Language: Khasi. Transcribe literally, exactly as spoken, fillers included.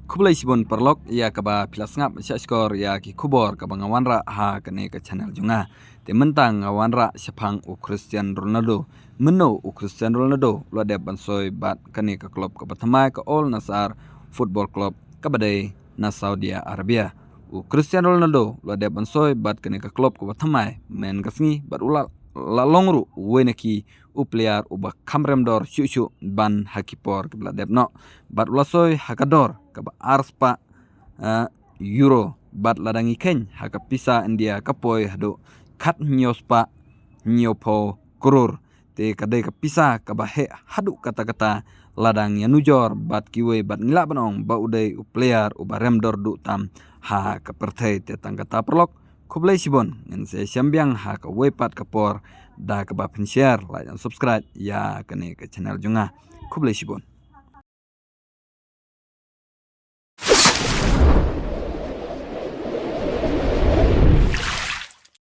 Khublei shibun paralok ïa kaba phi la sngap sha shkor ïa ki khubor kaba nga wanrah ha kane ka channel jong nga. Te mynta nga wanrah shaphang u Cristiano Ronaldo. Mynno u Cristiano Ronaldo u la dep ban soi bad kane ka klub kaba thymmai ka Al Nassr Football Club kaba dei na Saudi Arabia. U Cristiano Ronaldo u la dep ban soi bad kane ka klub kaba thymmai mynne ka sngi bad u la, la long ruh uwei na ki u player uba kham rem dor shuh shuh ban ha ki por kiba la dep noh. Bad u la soi ha ka dor kaba ar spah, eh, euro bad lada ngi kheiñ ha ka pisa India ka poi haduh khat hynñiew spah hynñiew phew klur. Te ka dei ka pisa kaba heh haduh katta katta lada ngi ïanujor bad kiwei bad ngi lah ban ong ba u dei u player uba rem dor duh tam ha ka pyrthei. Te tang katta paralok, khublei shibun, ngin sa ïashem biang ha kawei pat ka por da kaba phin share, like and subscribe ïa kane ka channel jong nga. Khublei shibun.